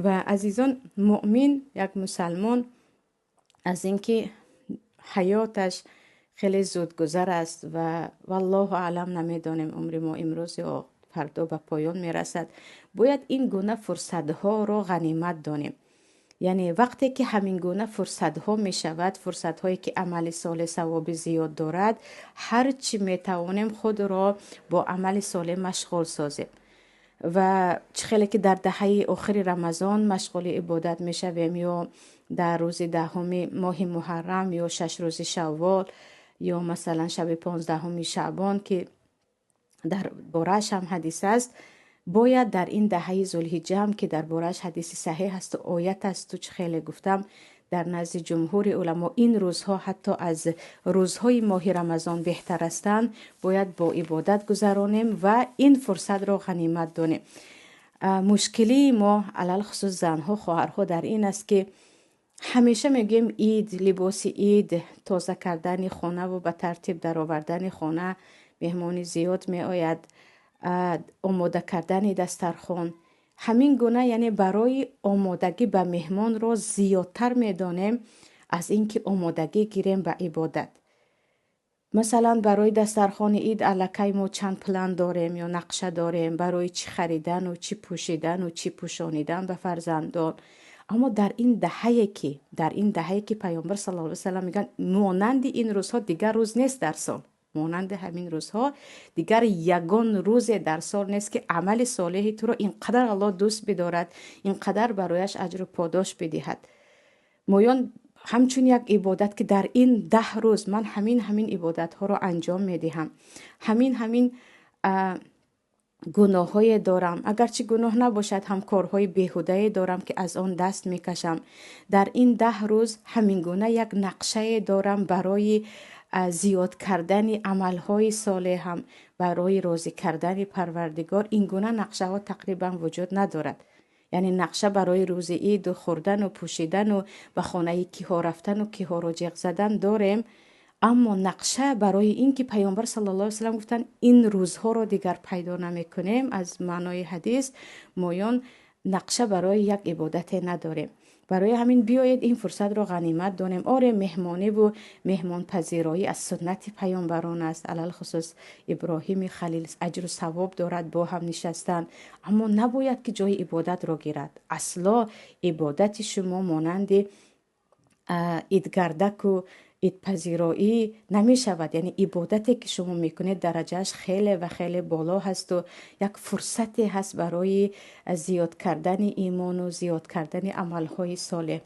Ва, азизон, муъмин, як мусалмон, аз инки ҳаёташ хеле зудгузар аст ва валлоҳу аълам, намедонем, умри мо имрӯз ё фардо ба поён мерасад, бояд ин гуна фурсатҳоро ғанимат донем. Яъне вақте ки ҳамин гуна фурсатҳо мешавад, фурсатҳое ки амали солеҳ савоби зиёд дорад, ҳар чӣ метавонем, худро бо амали солеҳ машғул созем. Ва чӣ хеле ки дар даҳаи охири Рамазон машғули ибодат мешавем ё дар рӯзи 10-уми моҳи Муҳаррам ё 6 рӯзи Шаввол ё масалан шаби 15-уми Шаъбон, ки дар борааш ҳам ҳадис аст, бояд дар ин даҳаи Зулҳиҷҷа ҳам, ки дар борааш ҳадиси саҳеҳ ҳасту оят асту, чӣ хеле гуфтам, дар назди ҷумҳури уламо ин рӯзҳо ҳатто аз рӯзҳои моҳи Рамазон беҳтар ҳастанд, бояд бо ибодат гузаронем ва ин фурсатро ғанимат донем. Мушкилии мо, алалхусус занҳо, хоҳарҳо, дар ин аст, ки ҳамеша мегӯем ид, либоси ид, тоза кардани хонаву ба тартиб даровардани хона, меҳмони зиёд меояд, омода кардани дастархон, ҳамин гуна, яъне барои омодагӣ ба меҳмонро зиёдтар медонем аз ин ки омодагӣ гирем ба ибодат. Масалан, барои дастархони ид аллакай мо чанд план дорем ё нақша дорем барои чӣ харидану чӣ пӯшидану чӣ пӯшонидан ба фарзандон. Аммо дар ин даҳае ки Паёмбар саллаллоҳу алайҳи васаллам мегӯянд, монанди ин рӯзҳо дигар рӯз нест дар сол, монанди ҳамин рӯзҳо дигар ягон рӯзе дар сол нест, ки амали солеҳи туро ин қадар Аллоҳ дӯст бидорад, ин қадар барояш аҷру подош бидиҳад. Моён ҳамчун як ибодат, ки дар ин 10 рӯз ман ҳамин ибодатҳоро анҷом медиҳам, ҳамин гуноҳҳое дорам, агарчи гуноҳ набошад ҳам, корҳои беҳудае дорам, ки аз он даст мекашам, дар ин 10 рӯз ҳамин гуна як нақшае дорам барои зиёд кардани амалҳои солеҳам, барои розӣ кардани Парвардигор. Ин гуна нақшаҳо тақрибан вуҷуд надорад. Яъне нақша барои рӯзи иду хӯрдану пӯшидану ба хонаи киҳо рафтану киҳоро ҷеғ задан дорем, аммо нақша барои ин ки Паёмбар саллаллоҳу алайҳи васаллам гуфтанд, ин рӯзҳоро дигар пайдо намекунем, аз маънои ҳадис моён нақша барои як ибодате надорем. Барои ҳамин биёед, ин фурсатро ғанимат донем. Оре, меҳмониву меҳмонпазироӣ аз суннати паёмбарон аст, алалхусус Иброҳими Халил, аҷру савоб дорад бо ҳам нишастан, аммо набояд ки ҷои ибодатро гирад. Асло ибодати шумо монанди идгардаку идпазироӣ намешавад. Яъне ибодате ки шумо мекунед, дараҷааш хеле ва хеле боло ҳасту як фурсате ҳаст барои зиёд кардани имону зиёд кардани амалҳои солеҳ.